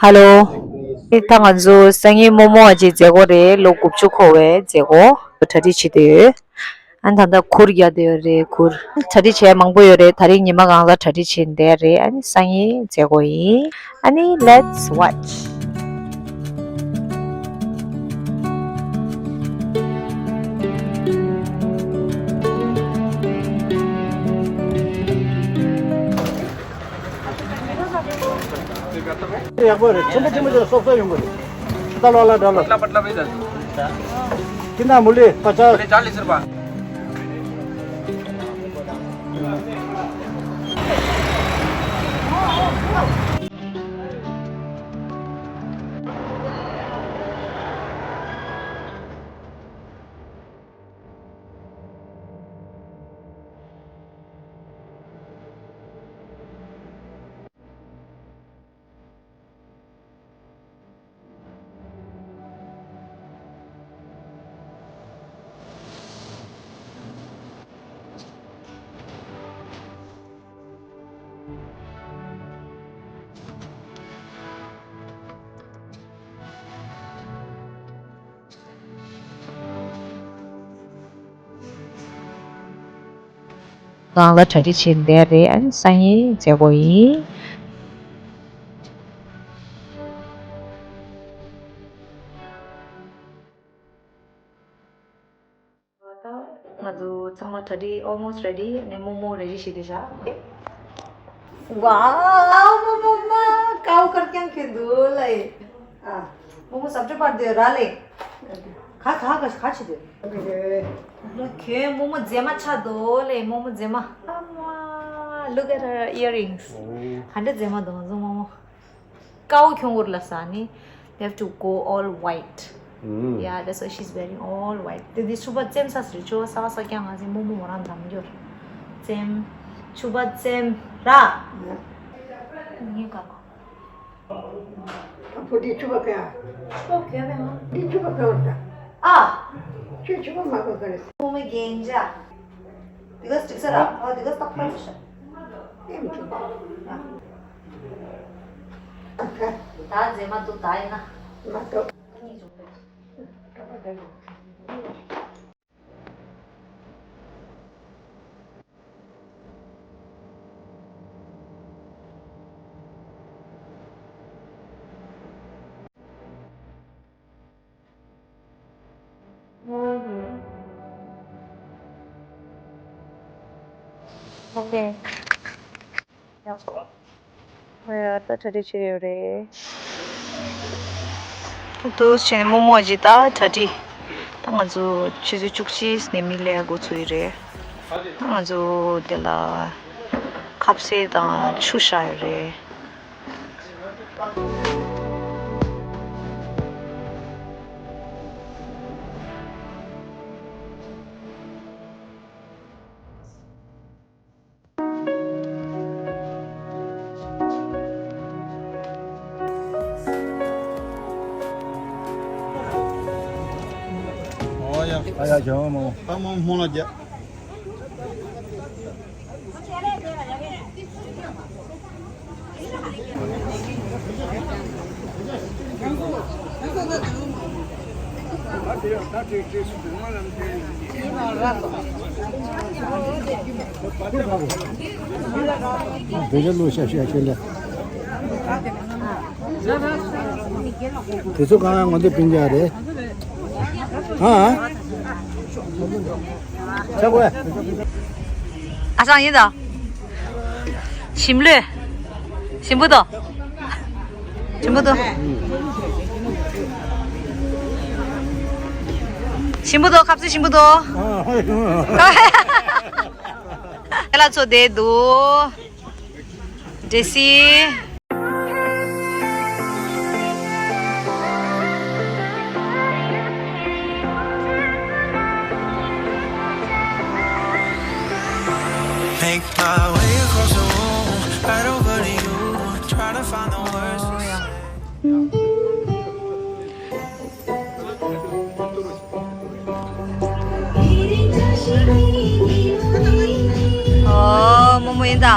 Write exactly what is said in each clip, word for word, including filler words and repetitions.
ཧ་ལོ། ད་ང་ཚོ་སང་ཉིན་རྨོ་མོ་ཨ་ཅེ་མཛད་སྒོ་རེད། ལོ་དགུ་བཅུ་འཁོར་བའི་མཛད་སྒོ་གྲ་སྒྲིག་བྱེད་དུ་ཡོད། ཨ་ནི་ད་ལྟ་གུར་རྒྱག་དུ་ཡོད་རེད། གུར་གྲ་སྒྲིག་བྱས་མང་པོ་ཡོད་རེད། ད་རིང་ཉི་མ་གང་ལ་གྲ་སྒྲིག་བྱེད་བསྡད་རེད། ཨ་ནི་སང་ཉིན་མཛད་སྒོ་ཡིན། ཨ་ནི་let's watch. ཡག་པོ་རེད། ཆེན་པོ་ཆེན་པོ་ཅིག་སོབ་སོབ་ཡོང་གི་རེད། ད་ལོ་ལ་འགྲོ་ལ། पतला पतला भी दे दो। कितना मूली? पचास। मूली चालीस रुपया। གང་ལ་གྲ་སྒྲིག་བྱེད་བསྡད་རེད། ཨ་ནི་སང་ཉིན་མཛད་སྒོ་ཡིན། ད་ང་ཚོ་ཚང་མ་གྲ་སྒྲིག almost ready ནས་རྨོ་མོ་ready བྱེད་དེ་བཞག Wow, རྨོ་མོ་མ་ཀའོ་དཀར་རྐྱང་ཁྱེར་འདུག་ལ། ཨ། རྨོ་མོ་ཟབ་ཁྲ་པར་དེ་ར་ལེ། ག་ག་ག་ག་བྱེད་དུས། ཁྱོད་རྨོ་མོ་མཛེས་མ་ཆགས་འདུག་ལེ། རྨོ་མོ་མཛེས་མ། ཨ་མ། Look at her earrings. ག་འདྲ་མཛེས་མ་འདུག་ང་ཚོ་རྨོ་མོ། ཀའོ་ཁྱོད་ངུར་ལ་ས་ནི། They have to go all white. Mm. Yeah, that's why she's wearing all white. དེ་དེ་ཕྱུ་པ་བཙེམ་ས་སི་རེད། ཕྱུ་པ་ས་ས་ཀྱང་ང་ཚོའི་རྨོ་མོ་མོ་རང་འདམ་རྒྱུར། བཙེམ། ཕྱུ་པ་བཙེམ་ར། ངའི་ཀ་ཀ་ཕུ་དེ་ཕྱུ་པ་ཀ་ཕྱུ་པ་ཀ་མེད་མ། དེ་ཕྱུ་པ་ཀ་བར་ད། ཨ། ཁྱོད་ཕྱུ་པ་མ་ཀ་ཀ་རེད། རྨོ་མོ་རྒྱན་ཆ། དེ་ག་སི་ཏིག་ས་ར། ཨ་དེ་ག་སི་ཏག་པ་ཡོད་ཤ། ཨེ་མི་ཐུབ། ཨ། ད་མཛེས་མ་འདུག་ད་ཡིན་ན། མ་གཏོགས། Okay. ཡག་པོ། ཧོ་ཡ། ད་གྲ་སྒྲིག་བྱས་ཡོད་རེད། ད་དུ་བྱས་ནས་རྨོ་མོ་ཅིག་ད་གྲ་སྒྲིག་ད་ང་ཚོ་ཆུ་ཚོད་བཅུ་གཅིག་ནས་མི་ལས་འགོ་ཚུགས་ཡོད་རེད། ད་ང་ཚོ་དེ་ལ་ཁ་ཟས་དང་ཆུ་བཞག་ཡོད་རེད། ཨོ་ཡ། ཨ་ཡ། བྱ་བ་མང་པོ། ད་མང་སྨོན་ལ་རྒྱ། དེ་ལ་ལོ་ཤ་ཤ་ཁྱེར་ལ། དེ་ཚོ་གང་ང་ཚོ་སྤུན་ཀྱག་རེད། ཨ། ཆག་གོ། ཨ་སང་ཡིན་ད། ཞིམ་ལོས། ཞིམ་པོ་དོ། ཞིམ་པོ་དོ། ཞིམ་པོ་དོ། ཁ་ཟས་ཞིམ་པོ་དོ། ཨ། ཁ་ལ་ཚོ་བསྡད་འདུག་འདྲེ་སི། Make my way across the room, right over to you, trying to find the words to say. ཨོ། རྨོ་མོ་ཡིན་ད།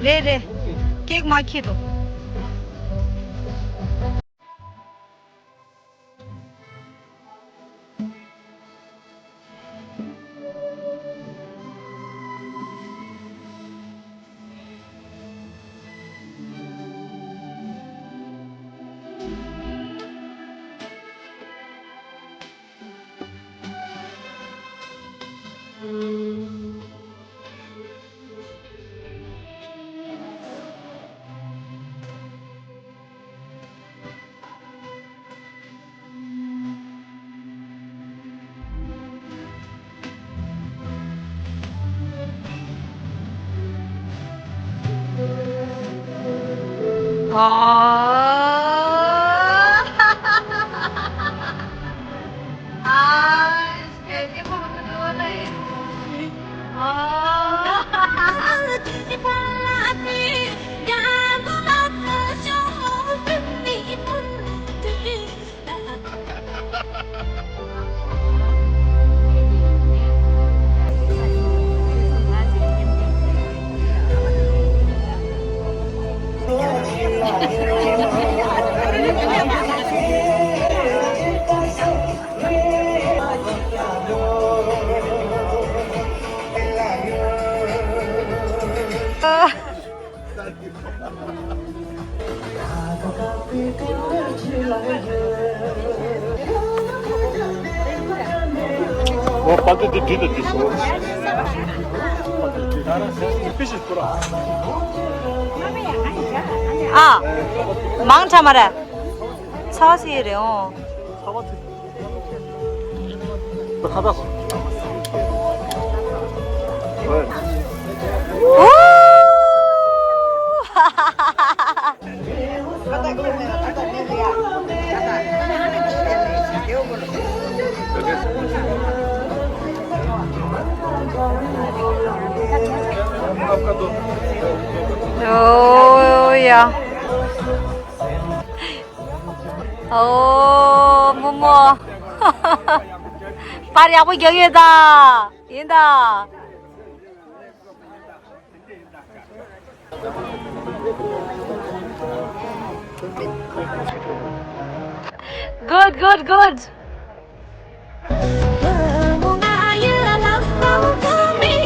རེད་རེད། ཀེག་མ་ཁྱེར་འདུག་ཨ། མང་ཁྲ་མ་ར། ཚ་སི་རེ་འོང་། ཨོ་ཡ། ཨོ་མོ་མོ། པར་ཡག་པོ་རྒྱག་ཡོད་ད། ཡིན་ད། Good, good, good.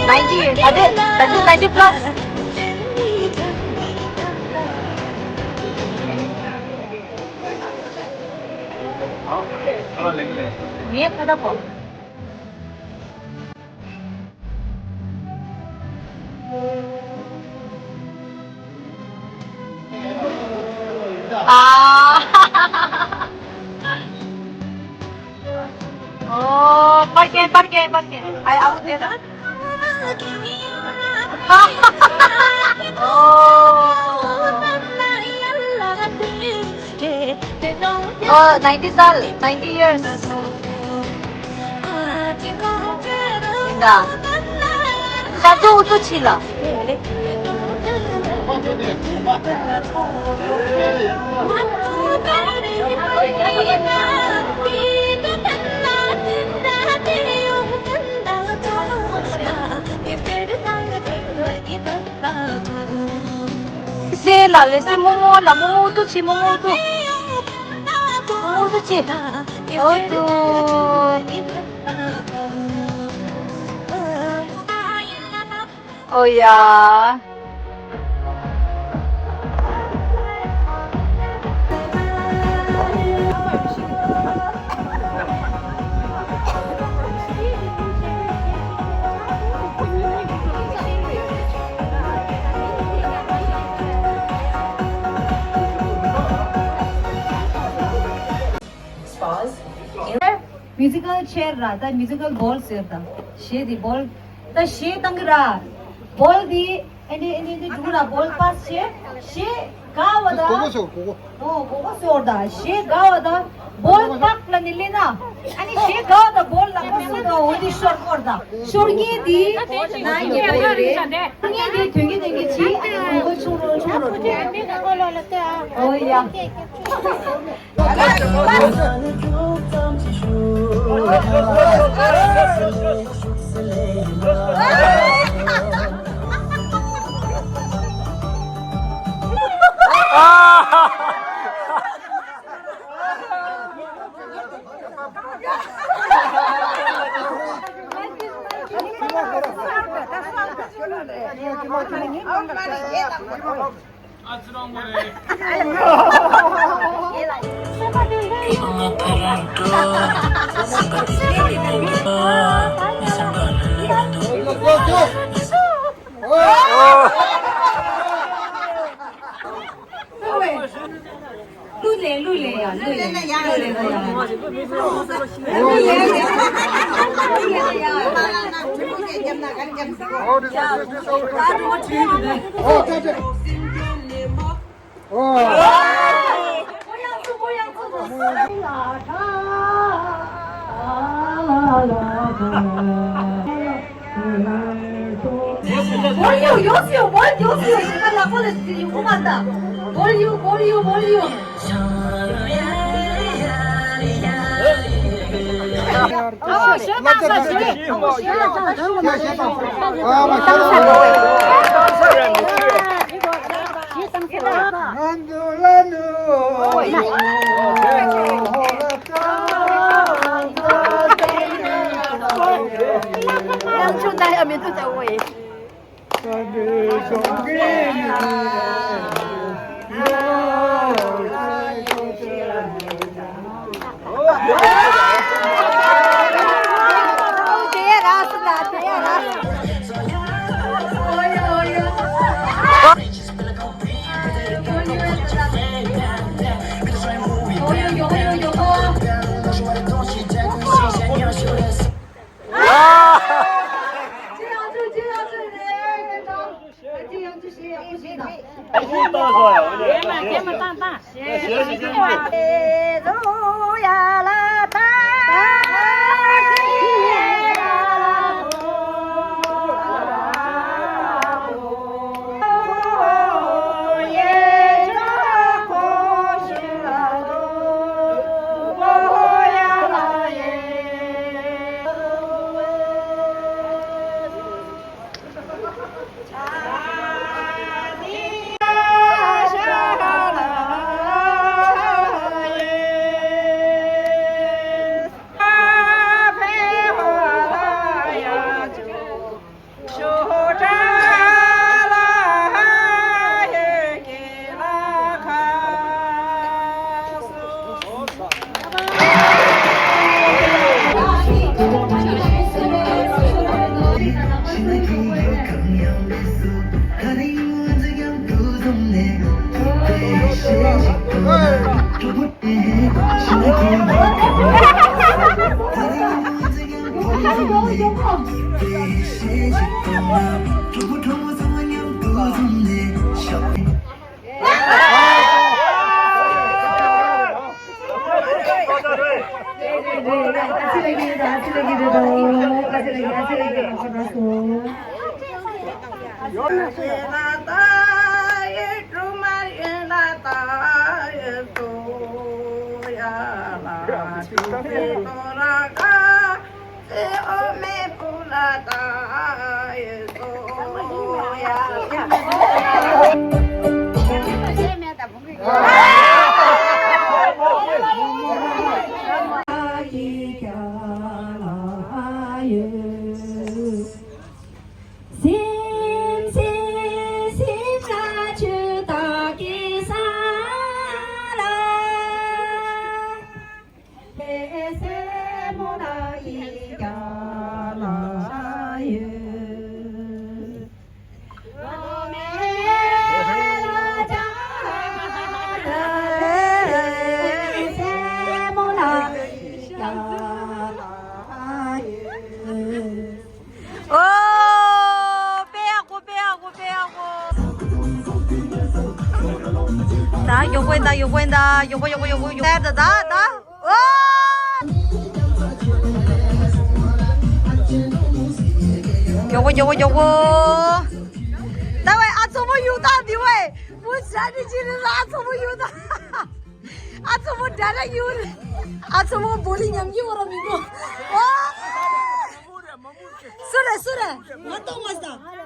Ninety, ད་ལྟ་ད་ལྟ་ninety plus. ངའི་ཁ་བརྡ་པོ། ཨ། ཨོ། པར་རྒྱན། པར་རྒྱན། པར་རྒྱན། ཨའི་ཨའུ་དེ་ན། ཨོ། ཨོ། ninety སལ། ninety years. ཡིན་ད། ཤ་ཚ་འུ་ཚུགས་ཕྱི་ལ། སེ་ལ་ལེ་སེ་མོ་མོ་ལ་མོ་མོ་འུ་ཚུགས་ཕྱི། མོ་མོ་འུ་ཚུགས། མོ་མོ་འུ་ཚུགས་ཕྱི། འུ་ཚུགས། ཨོ་ཡ། Musical chair ར། ད་musical ball ཟེར་ད། གཞས་དེ་ball། ད་གཞས་བཏང་གི་ར། ball དེ་ཨ་ནི་ཨ་ནི་ཨ་ནི་འགྲོ་གི་ར། ball pass བྱས། གཞས་ག་བ་ད། གོ་གོ་ཟེར་གོ་གོ། ཨོ་གོ་གོ་ཟེར་ད། གཞས་ག་བ་ད། ball ཐག་ལ་ནི་ལེན་ན། ཨ་ནི་གཞས་ག་བ་ད་ball ལ་ཁོ་སུ་ད་འོ་དེ་ཤོར་གོ་ར་ད། ཤོར་མཁན་དེ་ན་ཡོད་པ་རེད། ཤོར་མཁན་དེ་དོན་གྱི་དོན་གྱི་ཆེ། ཨ་ནི་གོ་གོ་ཆུང་རོ་ཆུང་རོ་འགྲོ། ཨོ་ཡ། ལུས་ལེན་ལུས་ལེན་ཡ་ལུས་ལེན་ལུས་ལེན་ཡ། བོར་ཡོད་ཡོད་སུ་ཡོད་བོར་ཡོད་སུ་ཡོད་ཞིག་ལ་ཁོ་ལ་ཡོད་ཁོ་མ་ད། བོར་ཡོད་བོར་ཡོད་བོར་ཡོད། ཨོ། དཔེ་ཡག་པོ། དཔེ་ཡག་པོ། དཔེ་ཡག་པོ། ད་མགྱོགས་པོ་ཡིན་ད། མགྱོགས་པོ་ཡིན་ད། མགྱོགས་པོ་མགྱོགས་པོ་མགྱོགས་པོ་མགྱོགས་པོ། ད་ད་ད། ཨོ། མགྱོགས་པོ་མགྱོགས་པོ་མགྱོགས་པོ། ད་བས་ཨ་ཚོ་མོ་ཡུག་ད་འདི་བས། བུ་ཞ་ནི་ཅི་རེད་ལ། ཨ་ཚོ་མོ་ཡུག་ད། ཨ་ཚོ་མོ་དགྲ་ར་ཡུག་རེད། ཨ་ཚོ་མོ་བོ་ལི་ཉམས་ཀྱི་འོ་ར་མི་གོ། ཨོ། སུ་རེད་སུ་རེད། ང་གཏོང་མ་ས།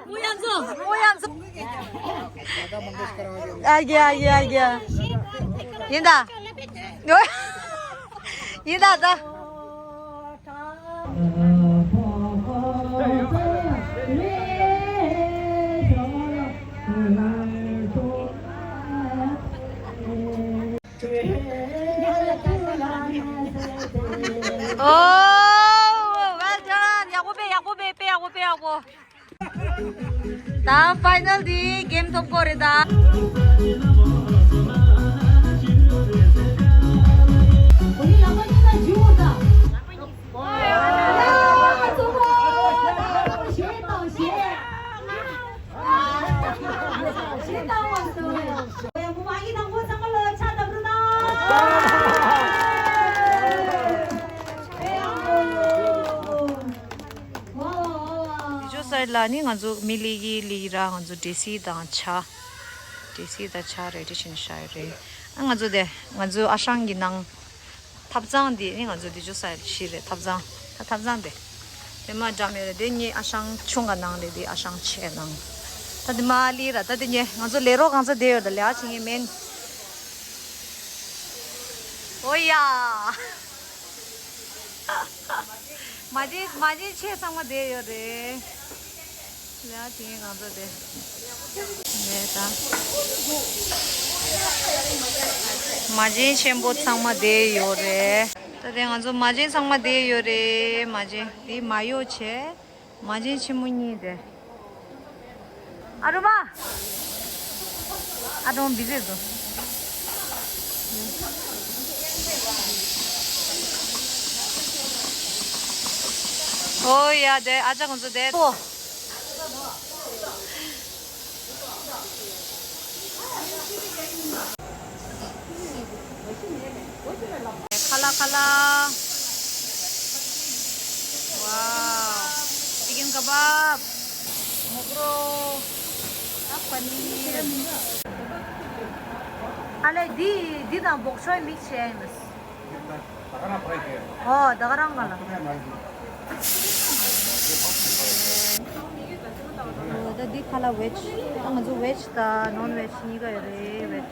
མོ་ཡང་ཚོ་མོ་ཡང་ཚོ། ཨ་རྒྱ་ཨ་རྒྱ་ཨ་རྒྱ། ཡིན་ད། ཡིན་ད་ད། ཡག་པོ་དཔེ་ཡག་པོ། ད་ཕའི་ནལ་འདི་གེམ་ཐོབ་སྐོར་རེད་ད། དེ་ཚོ་སའི་ལ་ནི་ང་ཚོ་མི་ལི་གི་ལི་ར་ང་ཚོ་འབྲས་སིལ་དང་ཇ། འབྲས་སིལ་དང་ཇ་རེ་ཌི་བྱས་ནས་བཞག་ཡོད་རེད། ཨ་ང་ཚོ་དེ་ང་ཚོ་ཨ་ཞང་གི་ནང་ཐབ་ཚང་དེ་ནི་ང་ཚོ་དེ་ཚོ་སའི་ལ་ཕྱི་རེད། ཐབ་ཚང་ད་ཐབ་ཚང་དེ་དེ་མ་འགྲམ་ཡོད་རེད། དེ་ངའི་ཨ་ཞང་ཆུང་ག་ནང་རེད། དེ་ཨ་ཞང་ཆེ་ནང་ད་དེ་མ་ལི་ར་ད་དེ་ངའི་ང་ཚོ་ལས་རོགས་གང་ཚ་དེ་ཡོད་ད་ལས་ཨ་ཆེ་ངའི་མེན། ཨོ་ཡ། མ་བྱན་མ་བྱན་ཆེ་ཚང་མ་བསྡད་ཡོད་རེད། ལ་དེ་ང་ཚོ་དེ་ལས་ད། མ་བྱན་ཆེན་པོ་ཚང་མ་བསྡད་ཡོད་རེད། ད་དེ་ང་ཚོ་མ་བྱན་ཚང་མ་བསྡད་ཡོད་རེད། མ་བྱན་དེ་མ་གཡོག་བྱས། མ་བྱན་ཆེན་མོ་གཉིས་དེ། ཨ་རུ་མ། ཨ་དོང་བི་ཟེར་དོ། ཨོ་ཡ་དེ་ཨ་ཅག་ཁོང་ཚོ་དེ། ཨོ། ཁ་ལག་ཁ་ལག་ཝའོ། ཅི་ཀེན་ཀ་བབ། མོག་རོ། ད་པ་ནིར། ཨ་ལེ་འདི་འདི་དང་སྦོག་ཆོའི་མིག་བྱས་ཡིན་པས། ཨོ་ད་ག་རང་ག་ལ། ཨོ་ད་འདི་ཁ་ལག་ཝེཇ། ད་ང་ཚོ་ཝེཇ་དང་ནོན་ཝེཇ་གཉིས་ཀ་ཡོད་རེད། ཝེཇ།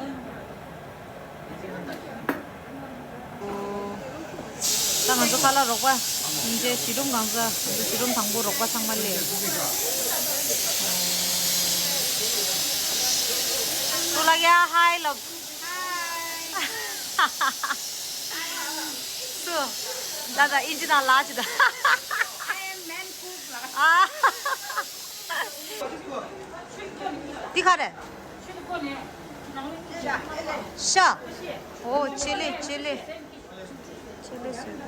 ད་ང་ཚོ་ཁ་ལག་རོགས་པ་སྙིང་རྗེ། བྱིས་སྒྲུང་གང་ཟ། ང་ཚོ་བྱིས་སྒྲུང་དང་པོ་རོགས་པ་ཚང་མ་སླེབས། སུ་ལ་ཡ་ཧའི་ལབ། སུ། ད་ད་ཨིན་ཇི་དང་ལ་ཅི་ད། ཨ། འདི་ག་རེ། ཤ། ཨོ་ཅི་ལི་ཅི་ལི། ཅི་ལི་སོ།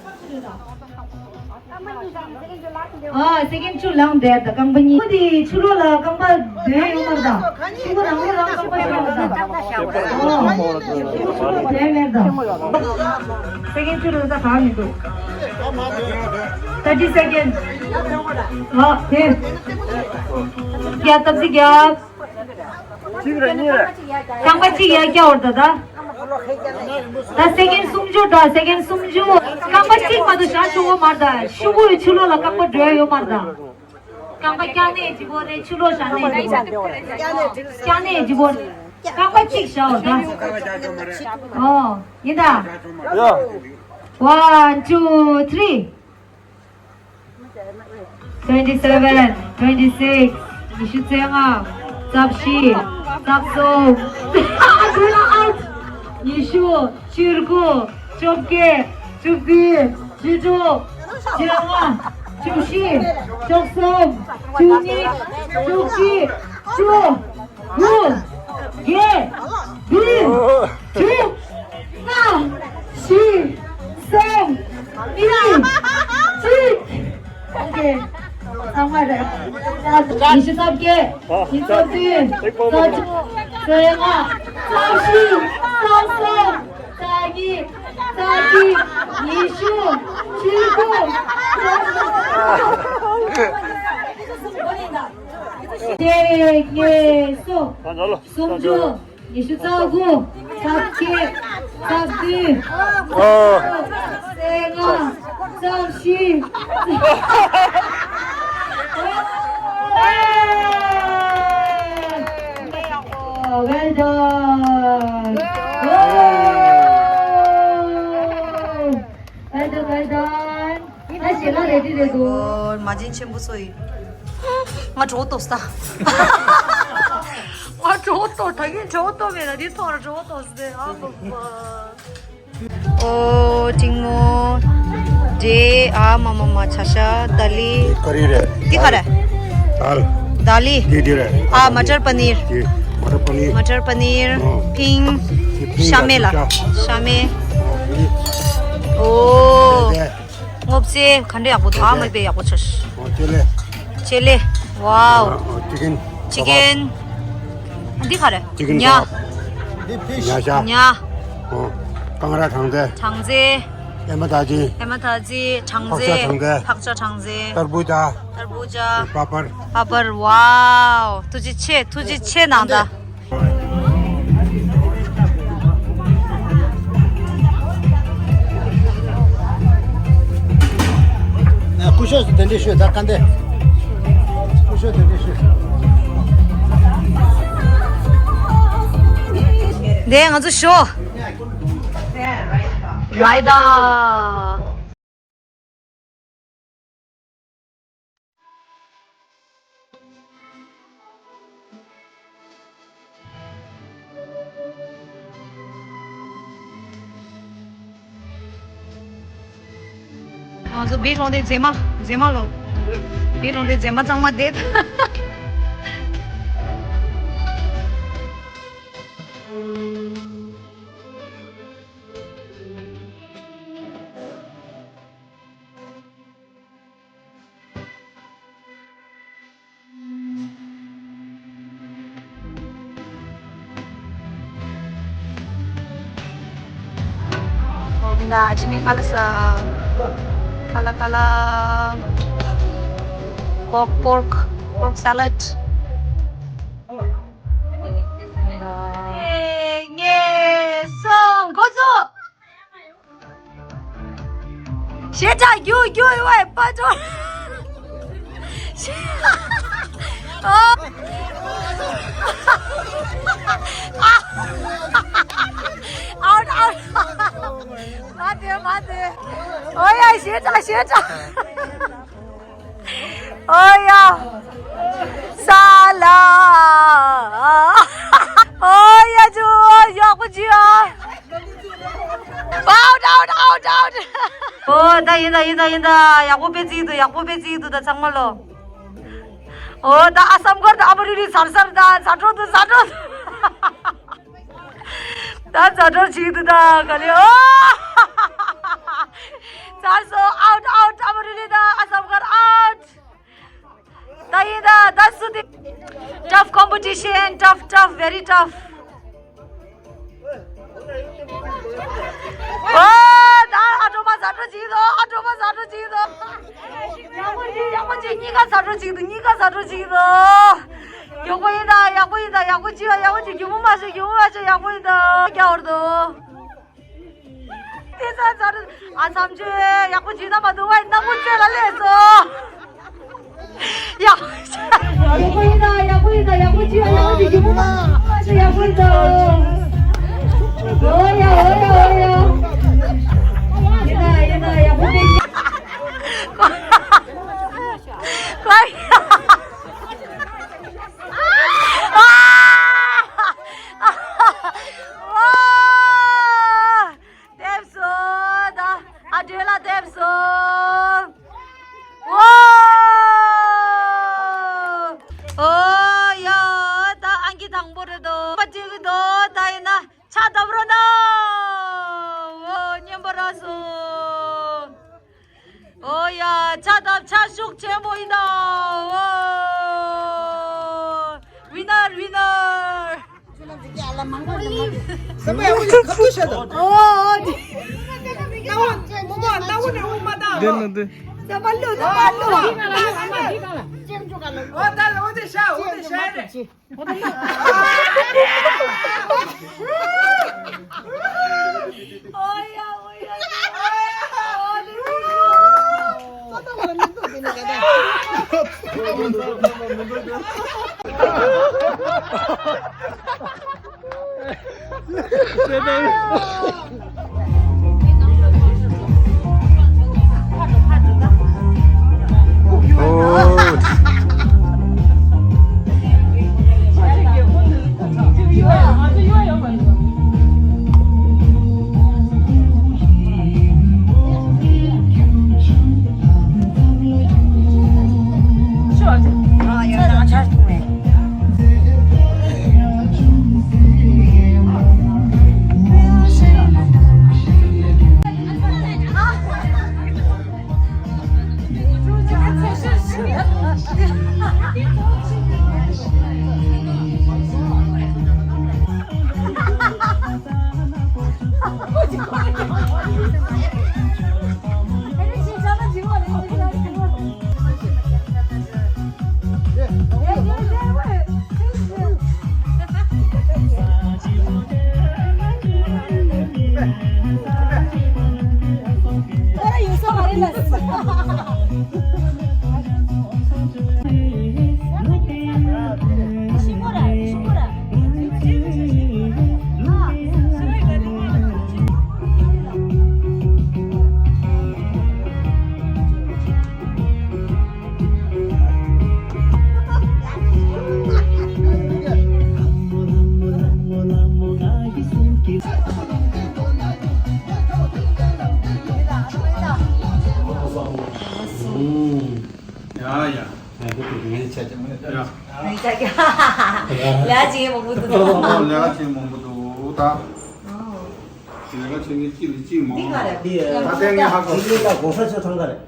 ཨ་སེ་ཀེན་ཆུ་ལངས་བསྡད་ད་རྐང་པ་གཉིས། ཁོ་དེ་ཕྱི་ལོགས་ལ་རྐང་པ་སྡོད་ཡོད་མ་རེད་ད། ཕྱི་ལོགས་རང་ལོགས་རང་རྐང་པ་སྡོད་ཡོད་མ་རེད་ད། ཨོ། ཕྱི་ལོགས་ཕྱི་ལོགས་སྡོད་མེད་ད། སེ་ཀེན་ཆུ་ལངས་ས་གང་མི་འདུག Thirty second. ཨ་དེ། རྒྱ་སྟབས་གཅིག་རྒྱ། གཅིག་རེ་གཉིས་རེ། རྐང་པ་གཅིག་ཡར་བཀྱག་བར་ད་ད། ད་སེ་ཀེན་སུམ་ཅུ་ད་སེ་ཀེན་སུམ་ཅུ། རྐང་པ་གཅིག་མ་གཏོགས་བཞག་ཆོག་གི་མ་རེད་ད། ཤུ་གུ་ཡི་ཕྱི་ལོགས་ལ་རྐང་པ་འགྲོ་ཡ་ཡོད་མ་རེད་ད། རྐང་པ་བཀྱག་ནས་ལྗིད་པོ་རེད། ཕྱི་ལོགས་བཞག་ནས་ལྗིད་པོ་རེད། བཀྱག་ནས་ལྗིད་པོ་རེད། རྐང་པ་གཅིག་བཞག་འོ་ད། ཨོ་ཡིན་ད། ཡ། One, two, three. Twenty seven, twenty six, ཉི་ཤུ་རྩ་ལྔ། རྩ་བཞི། རྩ་གསུམ། ཉི་ཤུ། བཅུ་དགུ། བཅོ་བརྒྱད། བཅུ་བདུན། བཅུ་དྲུག་བཅོ་ལྔ། བཅུ་བཞི། བཅུ་གསུམ། བཅུ་གཉིས། བཅུ་གཅིག་བཅུ། དགུ། བརྒྱད། བདུན། དྲུག་ལྔ། བཞི། གསུམ། གཉིས། གཅིག་ཨོ་ཁེ། ཚང་མ་རེད། ཉི་ཤུ་རྩ་བརྒྱད། ཉི་ཤུ་རྩ་བདུན། རྩ་བཅུ། རྩ་ལྔ། རྩ་བཞི། རྩ་གསུམ། རྩ་གཉིས། རྩ་བཞི། ཉི་ཤུ། བཅུ་དགུ། བཅུ་གསུམ། གཅིག་གཉིས། གསུམ། སུམ་ཅུ། ཉི་ཤུ་རྩ་དགུ། རྩ་བརྒྱད། རྩ་བདུན། ཨོ། རྩ་ལྔ། རྩ་བཞི། Well done. Well done, well done. ད་ཞལ་ལག་རེ་ཌི་རེད་འདུག་ཨོ། མ་བྱན་ཆེན་པོ་ཚོ་ཡིན། ང་གྲོད་ཏོ་ས། ང་གྲོད་ཏོ་ད་གིན་གྲོད་ཏོ་མེད་ན་འདི་ཐོག་ལ་གྲོད་ཏོ་ཟེར་ཨ་མ་མ། ཨོ་ཏིང་མོ། འབྲས། ཨ་མ་མ་མ། ཆ་ཤ། ད་ལི། ཀ་རི་རེད། འདི་ག་རེད། དཱལ། དཱ་ལི། འདི་འདི་རེད། ཨ་མ་ཊར་པ་ནིར། འདི་མ་ཊར་པ་ནིར། མ་ཊར་པ་ནིར། ཨོ། ཕིང་། འདི་ཕིང་། ཤ་མེད་ལ། ཤ་མེད། ཨོ། འདི་སྔོ་ཚལ་ག་འདྲ་ཡག་པོ་འདུག་ཨ་མ་དཔེ་ཡག་པོ་ཆགས། ཨོ། ཅེ་ལེ། ཅེ་ལེ། ཝའོ། ཨོ། ཅི་ཀེན། ཅི་ཀེན། འདི་ག་རེད། ཅི་ཀེན་ཉ། ཀོབ། ཉ་ཤ། ཉ། ཨོ། ཀང་ར་སྦྲང་རྩི། སྦྲང་རྩི། ཨེ་མ་ཐ་ཅི། ཨེ་མ་ཐ་ཅི། སྦྲང་རྩི། ཕག་ཤ་སྦྲང་རྩི། ཕག་ཤ་སྦྲང་རྩི། ཏར་བུ་ཇ། ཏར་བུ་ཇ། པ་པར། པ་པར། ཝའོ། ཐུགས་རྗེ་ཆེ། ཐུགས་རྗེ་ཆེ་གནང་ད། སྐུ་ཞབས་སུ་གདན་འདྲེན་ཞུ། ད་ག་འདྲ། སྐུ་ཞབས་གདན་འདྲེན་ཞུ། འདི་ང་ཚོ་ཞོ། རའི་ཏ། ང་ཚོ་བི་རོང་དེ་མཛེས་མ། མཛེས་མ་ལོ། བི་རོང་དེ་མཛེས་མ་གཙང་མ་དེ། ད་ཅི་ནི་ཁ་ལ་ས། ཁ་ལ་ཁ་ལ། Pork, pork, pork salad. ངེ་སོང་འགོ་ཚུགས། ཞེ་དྲག་རྒྱུག་རྒྱུག་ཡོད་པ་ཅོ། ཨའུཊ་ཨའུཊ། མ་དེ་མ་དེ། ཨོ་ཡ་ཞེ་དྲག་ཞེ་དྲག། ཨོ་ཡ། ས་ལ། ཨོ་ཡ་ཇོ་ཡག་པོ་ཇི་ཨ། ཨའུཊ་ཨའུཊ་ཨའུཊ་ཨའུཊ། ཨོ་ད་ཡིན་ད་ཡིན་ད་ཡིན་ད། ཡག་པོ་དཔེ་བརྩིས་འདུག་ཡག་པོ་དཔེ་བརྩིས་འདུག་ད་ཚང་མ་ལོ། ཨོ་ད་ཨ་སམ་གར་ད་ཨ་མ་རི་རི་ཟར་ཟར་ད་ཟ་འགྲོ་འདུག་ཟ་འགྲོ་འདུག་ད་ཛ་དྲག་ཅིག་འདུག་ད་ག་ལེ། ཨོ། ཚར་སོང་། ཨའུཊ་ཨའུཊ། ཨ་མ་རི་ལི་ད་ཨ་སམ་གར་ཨའུཊ། ད་ཡིན་ད་ད་སུ་དེ། Tough competition, tough, tough, very tough. ཨོ། ད་ཨ་གྲོ་མ་ཛ་དྲག་ཅིག་འདུག་ཨ་གྲོ་མ་ཛ་དྲག་ཅིག་འདུག་ཡག་པོ་ཅིག་ཡག་པོ་ཅིག་གཉིས་ཀ་ཛ་དྲག་ཅིག་འདུག་གཉིས་ཀ་ཛ་དྲག་ཅིག་འདུག་ཡག་པོ་ཡིན་ད། ཡག་པོ་ཡིན་ད། ཡག་པོ་ཅིག་ཡག་པོ་ཅིག་གྱོང་མ་ཤོར། གྱོང་མ་ཤོར། ཡག་པོ་ཡིན་ད། ཀྱ་འོར་དོ། དེ་ཚ་ཚ་རུ་ཨ་མཚམས་ཆོས་ཡག་པོ་བྱེད་ན་མ་འདུག་བ། སྣ་ཁུག་ཆོས་ལ་ལས་སོ། ཡག་པོ་ཡག་པོ་ཡིན་ད། ཡག་པོ་ཡིན་ད། ཡག་པོ་བྱེད། ཡག་པོ་བྱེད། ཡག་པོ་ཡིན་ད། འོ་ཡ་འོ་ཡ་འོ་ཡ། ཡིན་ད་ཡིན་ད། ཡག་པོ་བྱེད། ཨ། ཨ། ཏེབ་སོ་ད། ཨ་དྲོད་ལ་ཏེབ་སོ། ཨོ། ཨོ་ཡ། ད་ཨང་ཀི་དང་པོ་རེད་དོ། མ་བྲིས་གི་དོ། ད་ཡིན་ན་ཕྱག་བརྡབ་རོགས་གནང་། ཨོ། སྙན་པོ་རག་སོང་། ཨོ་ཡ། ཕྱག་བརྡབ་ཕྱག་ཤུགས་ཆེན་པོ་ཡིན་ད། ཨོ། ཝི་ནར་ཝི་ནར། ཡ་ཡ། ཡ་ཁོ་དེ་ངའི་ཆ་ཆ་མ་ཡ། ཡ། ངའི་ཆ་ཆ། ལས་ཀ་བྱེད་མཁན་མང་པོ་འདུག་ཨོ་ལས་ཀ་བྱེད་མཁན་མང་པོ་འདུག་ད། ཨོ། ལས་ཀ་བྱེད་མཁན་གཅིག་ལས་གཅིག་མང་། འདི་ག་རེད། འདི་ད་ལྟ་ངས་ཧ་གོ། འདི་གཉིས་ཀ་གོང་ས་མཆོག་ཐང་ག་རེད།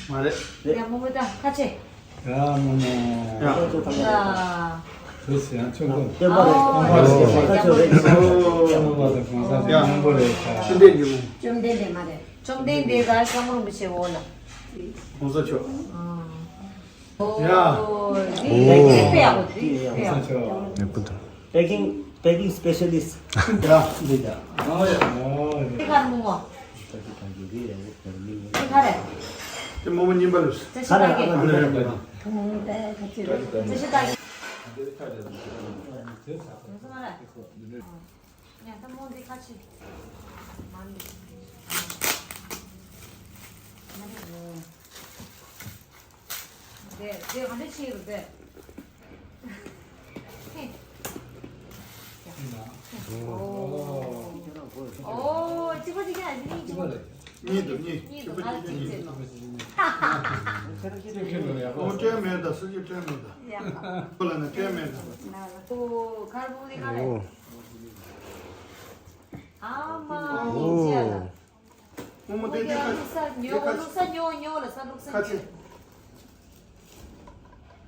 མ་རེད། ཡ་མང་པོ་ད་ཁ་ཆེ། ཡ་མོ་མོ། ཡ། ཁ་ཆེ་ཐང་ག་རེད། ཡ། བོད་ཟེར་ཡང་ཆུང་ཀུ། སྟོན་པ་རེད། ཨོ། གོང་ས་མཆོག་རེད། ཨོ། སྟོན་པ་དང་གོང་ས་མཆོག་མཉམ་པོ་རེད་ད། བཅོམ་ལྡན་འདས་མ། བཅོམ་ལྡན་འདས་མ་རེད། བཅོམ་ལྡན་འདས་ད་སྐྱབས་མགོན་རིན་པོ་ཆེ་འོག་ལ། གོང་ས་མཆོག་ཨ། ཡ། ཨོ། འདི་དཔེ་ཡག་པོ་འདུག་དཔེ་ཡག་པོ། ཡག་པོ་འདུག Packing, packing specialist. ཡ། འདི་ཡ། ཨོ་ཡ། ཨོ་ཡ། འདི་ག་རེ་མོ་མོ། འདི་ག་རེ། དེ་མོ་མོ་རྙིང་པ་ལུས། བཀྲ་ཤིས་རྟགས་བརྒྱད། ཨ་ནི་རེད་པ། བཀྲ་ཤིས་རྟགས་བརྒྱད། ཡོང་སོང་ང་རེད། ཡ། ད་མོ་འདི་ཁ་ཕྱེ། མ་ནི། མ་ནི། དེ་དེ་ག་འདྲ་ཕྱེ་རུ་དེ། ཧེ། ཨོ། ཨོ། གཅིག་པ་གཅིག་རྐྱང་ཡིན་གཅིག་པ་རེད། གཉིས་འདུག་གཉིས། གཉིས་འདུག་ང་གཅིག་བྱས་ནོ། ཁྱེད་ཁྱེད་ལ་ཡག་པོ། ཨོ་སྤྲད་མེད་ད་སུ་གཅིག་སྤྲད་མེད་ད། ཡ། ཁོ་ལ་ནི་སྤྲད་མེད་ད། ཨོ་ཁར་བུ་དེ་ག་རེད། ཨོ། ཨ་མ་ཡིན་ཅེ་ལ། རྨོ་མོ་དེ་དེ་ཁ་ལུག་ས་ཉོ་དེ་ཁ་ལུག་ས་ཉོ་ཉོ་ལ་ས་ལུག་ས་ཁ་ཆེ། ཉོ།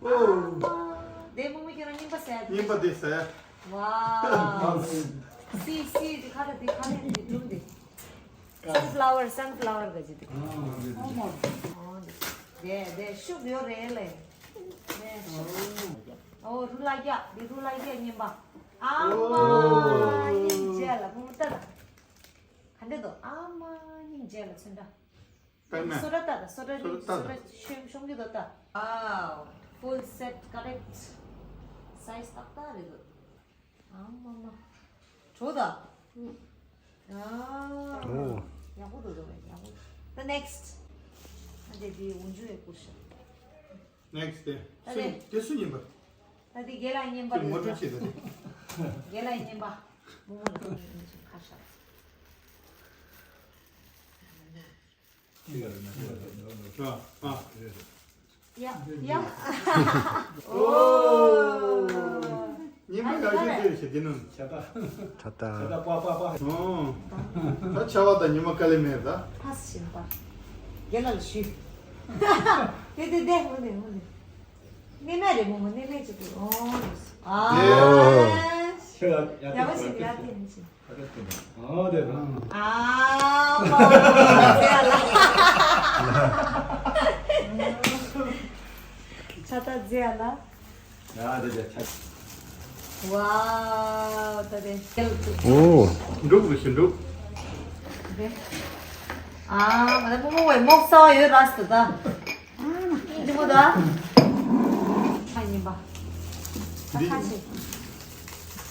ཨོ། ཨ་མ། དེ་རྨོ་མོ་ཁྱེད་རང་རྙིང་པ་ཟ་ཡ། རྙིང་པ་དེ་ཟ་ཡ། ཝའོ། སི་སི་དེ་ཁ་ལ་དེ་ཁ་ལ་དེ་སྒྲུང་དེ། Sunflower sunflower ག་ཅི་དེ། ཨོ་མོ། ཨོ་དེ་དེ་ཤུགས་ཡོད་རེད་ལེ། དེ་ཤུགས། ཨོ་རུ་ལ་རྒྱ་དེ་རུ་ལ་རྒྱ་རྙིང་པ། ཨ་མ། ཨོ། སྙིང་རྗེ་ལ་རྨོ་མོ་ལྟ་ད། ག་འདྲ་འདུག་ཨ་མ་སྙིང་རྗེ་ལ་ཚོན་ཁྲ། པད་མ། སོ་ཊ་ལྟ་ད། སོ་ཊ་སོ་ཊ་ལྟ་ད། སོ་ཊ་ཤོང་ཤོང་གི་འདུག་ད། ཨའོ། Full set correct size ཏག་ཏག་རེད་འདུག་ཨ་མ་མ། གྲོ་ད། ཨ། ཨོ། ཡག་པོ་འདུག་འདུག་ཡག་པོ། The next. ཨ་དེ་དེ་འུན་ཆུ་ཡག་པོ་ཤ། Next day. ད་དེ། སུ་དེ་སུ་རྙིང་པ། ད་དེ་དགེ་ལགས་རྙིང་པ་རེད། ངོ་སྤྲོད་བྱེད་ད་དེ། དགེ་ལགས་རྙིང་པ། རྨོ་མོ་ལ་ཁ་ཤ། ཨ་ཨ། ཡ་ཡ། ཨོ། ཉི་མ་ཡག་ཤོས་དེ་རེད་ཤག་དེ་ནང་། ཆ་ད། ཆ་ད། ཆ་ད་པ་པ་པ། ཨོ། ད་ཆ་བ་དང་ཉི་མ་དཀའ་ལས་མེད་ད། ཕ་སེ་ཞིམ་པ། རྒན་ལགས་ལ་ཞུས། དེ་དེ་དེ་ཧུ་ནེ་ཧུ་ནེ། ནེ་མེད་རེད་མོ་མོ་ནེ་མེད་ཅིག་དེ་ཨོ། ཨ། ཨོ། ཡག་པོ་ཞིག་ཡ་དེ་ནི་ཞིག་ཨ་དེ་རང་། ཨ་མ། ཆ་ད་རྫས་ལ། ཡ་དེ་དེ་ཆ། ཝའོ་ད་དེ། ཨོ། འབྲུག་རུ་ཞིག་འབྲུག་ཨ་མ་ད་མོ་མོ་བའི་མོག་ས་ཡོད་ར་སི་ད། འདི་མོ་ད། ཁ་ཉིན་པ། ད་ཁ་ཆེ།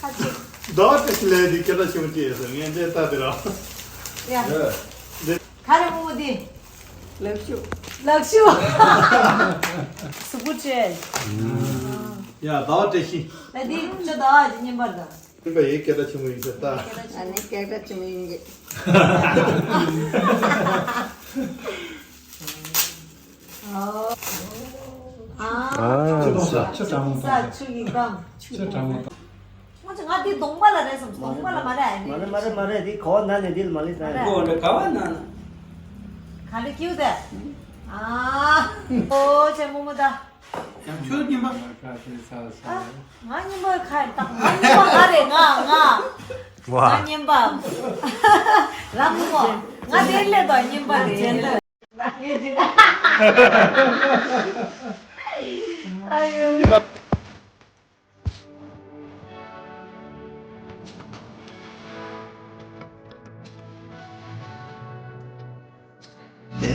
ཁ་ཆེ། ཟླ་བ་བཀྲ་ཤིས་ལས་འདི་སྐད་གྲགས་ཆེན་པོ་སྐྱེས་ཡོད་ས་ངས་འདི་ལྟ་དེ་ར། ཡ། འདི། ག་རེ་མོ་མོ་འདི། ལག་ཤུབས། ལག་ཤུབས། གཟུགས་པོ་བཅོས། ཡ་ཟླ་བ་བཀྲ་ཤིས། ད་འདི་ཅོ་ཟླ་བ་ཅི་ཉིན་པར་ད། ཡིན་པ་ཡིན་སྐད་གྲགས་ཆེན་པོ་ཡིན་ཟེར་ལྟ། ཨ་ནི་སྐད་གྲགས་ཆེན་པོ་ཡིན་གྱི། ཨ། ཨ། ཆུ་གྲང་མོ་ས་ཆུ་ཡི་གམ། ཆུ་གྲང་མོ། ང་ཚོ་ང་འདི་གདོང་པ་ལ་རེད་བསམ། གདོང་པ་ལ་མ་རེད། མ་རེད་མ་རེད་མ་རེད། འདི་ག་བ་ན་ནས་འདི་ལ་མ་ལི་ས་རེད། གོ་འདྲ་ག་བ་ན་ན། ག་འདྲ་ཀིའུ་ཏེ། ཨ། ཨོ་ཆེ་མོ་མོ་ད། ཁྱོད་རྙིང་པ། ང་རྙིང་པ་ཁ་ཡི་ད། ང་རྙིང་པ་ག་རེད། ང་ང་ང་རྙིང་པ། ལམ་མོ། ང་དེ་སླེབས་དང་རྙིང་པ་རེད། ཨ་ཡོ།